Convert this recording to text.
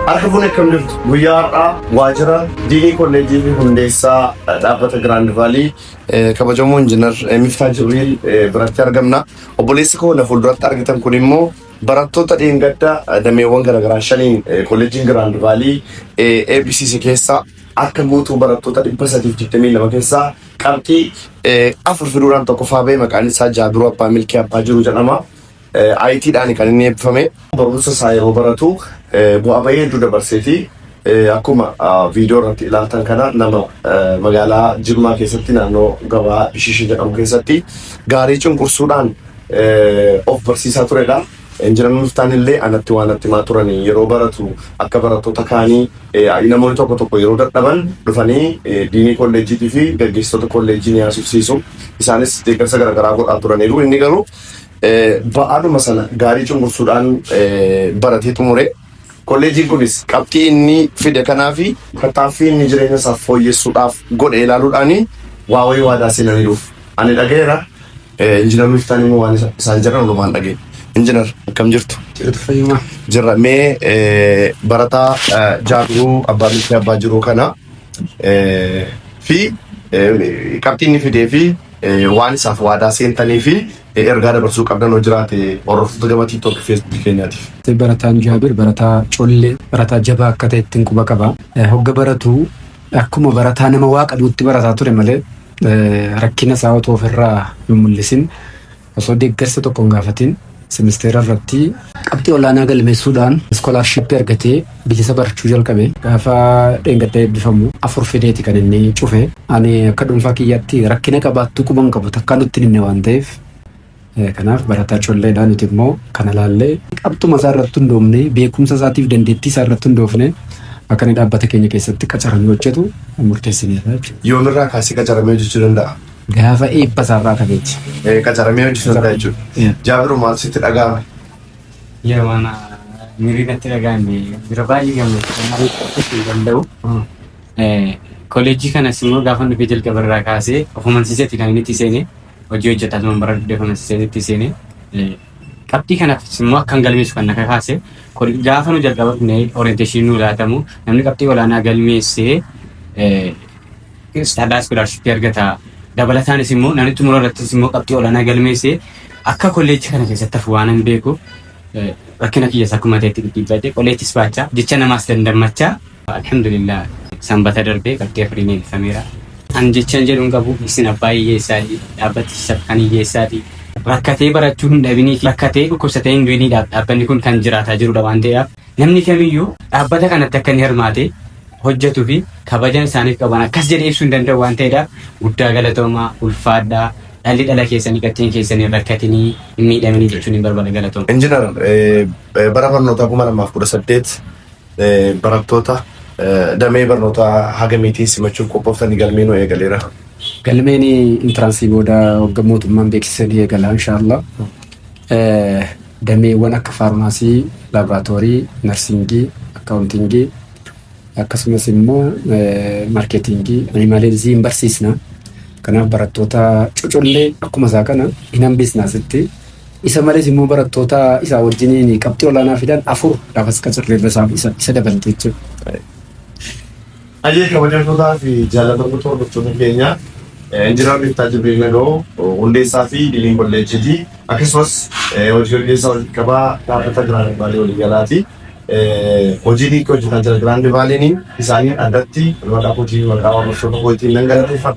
Harka fuune akkam jirtu? Guyyaa har'aa waajjira Diinii Kolleejjii fi hundeessaa dhaabbata Giraand Vaalii kabajamoo Injiinar Miftaa Jibriil biratti argamna. Obboleessi koo na fuulduratti argitan kun immoo barattoota dheengadda dameewwan garaagaraa shaniin kolleejjiin Giraand Vaalii eebbisiise keessaa akka guutuu barattoota 322 keessaa qabxii 4 fiduudhaan tokkoffaa ba'e maqaan isaa Jaabiruu Abbaa Milkii Abbaa Jiruu jedhama. IT dhaan kan inni eebbifame. Barumsa isaa yeroo baratu bu'aa bahii hedduu dabarseeti. Akkuma viidiyoo irratti ilaaltan kana nama magaalaa Jimmaa keessatti naannoo gabaa Bishiishii jedhamu keessatti gaarii cunqursuudhaan of barsiisaa turedha. Injinar Miftaan illee anatti waan natti himaa turan yeroo baratu akka barattoota kaanii namoonni tokko tokko yeroo dadhaban dhufanii diinii kolleejjiitii fi gaggeessitoota kolleejjii ni haasofsiisu. Isaanis deeggarsa garaagaraa godhaa turaniiru. Inni garuu ba'aadhuma sana gaarii cunqursuudhaan baratee xumure. Kolleejjiin kunis qabxii inni fide kanaa fi tattaaffii inni jireenya isaa fooyyessuudhaaf godhe ilaaluudhaan waa wayii waadaa seenaniiruuf. Ani dhaga'eera. Injinar Miftaan immoo waan isaan jedhan olumaan dhaga'e. Injinar akkam jirtu? Jirtu fayyuma. Jirra mee barataa Jaabiruu Abbaa Milkii Abbaa Jiruu kana fi qabxii inni fidee fi waan isaaf waadaa seentanii fi ergaa dabarsuu qabdan yoo jiraate hordoftoota gama TikTok fi Facebook keenyaatiif. Barataan Jaabir barataa collee barataa jabaa akka ta'e ittiin quba qaba. Hogga baratu akkuma barataa nama waa qabuutti barataa ture malee rakkina isaa otoo ofirraa hin mul'isin osoo deeggarsa tokko hin gaafatin semisteera irratti qabxii olaanaa galmeessuudhaan iskoolaarshiippii argatee bilisa barachuu jalqabe. Gaafa dheengadda eebbifamu 4 fideeti kan inni cufe. Ani akka dhuunfaa kiyyaatti rakkina qabaattuu quba hin qabu takkaa nutti hin himne waan ta'eef kanaaf barataa colleedha nuti immoo kana laallee qabxuma isaa irratti hundoofne beekumsa isaatiif dandeettii isaa irratti hundoofne akka inni dhaabbata keenya keessatti qacaramee hojjetu murteessineerra jechuudha. Yoomirraa kaasee qacaramee hojjechuu danda'a? Gaafa eebba isaarraa kabeeti. Qacaramee hojjechuu danda'a jechuudha. Jaabiru maal sitti dhaga'ame? Yaa waan miirri natti dhaga'ame bira baay'ee gammachuu malee hin danda'u. Kolleejjii kanas immoo gaafa dhufee jalqaba irraa kaasee of amansiiseeti kan inni itti seene hojii hojjetaa turan bara dhufee of amansiiseeti itti seene. Qabxii kanaafis immoo akkan galmeessu kan na kakaase gaafa nu jalqaba dhufnee orienteeshinii nu laatamu namni qabxii olaanaa galmeessee Carraa iskoolaarshippii argata. Dabalataanis immoo namni xumura irrattis immoo qabxii olaanaa galmeesse akka kolleejjii kana keessatti hafu waanan beekuuf rakkina kiyyas akkuma ta'etti dhidhiibbadhe qoleettis baachaa jecha namaas dandammachaa alhamdulillah sanbata darbee qabxii afuriin eebbifameera. An jechan jedhu hin qabu isin abbaa hiyyeessaati dhaabbatichis kan hiyyeessaati. Rakkatee barachuu hin dhabinii fi rakkatee dhukkubsatee hin du'iniidhaaf dhaabbanni kun kan jiraataa jirudha waan ta'eef namni kamiyyuu dhaabbata kanatti akka inni hirmaate hojjetu fi kabajan isaaniif qaban akkas jedhee ibsuu hin danda'u waan ta'eedhaaf guddaa galatoomaa ulfaadhaa dhalli dhala keessanii qacceen keessanii hin rakkatinii hin miidhaminii jechuun hin barbaada galatooma. Injinar bara barnootaa 2018 barattoota damee barnootaa hagamiitiin simachuuf qophooftanii galmeen nuu eegaleera. Galmeen intiraansii booda wagga mootummaan beeksise ni eegala inshaallah. Dameewwan akka faarmaasii, laaboraatoorii, narsiingii, akkaawuntiingii akkasumas immoo maarkeetiingii animaal heelzii hin barsiisna. Kanaaf barattoota cocollee akkuma isaa kana hin hambisna asitti. Isa malees immoo barattoota isaa wajjiniin qabxii olaanaa fidan 4 gaafas qacarreerra isaa isa dabalatee jechuudha. Hayyee kabajamtootaa fi jaallatamtoota hordoftoota keenya Injinar Miiftaa Jibriil Naga'oo hundeessaa fi diiniin kolleejjiiti. Akkasumas hojii gaggeessaa walitti qabaa dhaabbata Giraand Vaalii waliigalaati. Hojii dinqii hojjetaa jira Giraand Vaaliin isaaniin addatti maqaa kootii fi maqaa hordoftoota kootiin nan galateeffadha.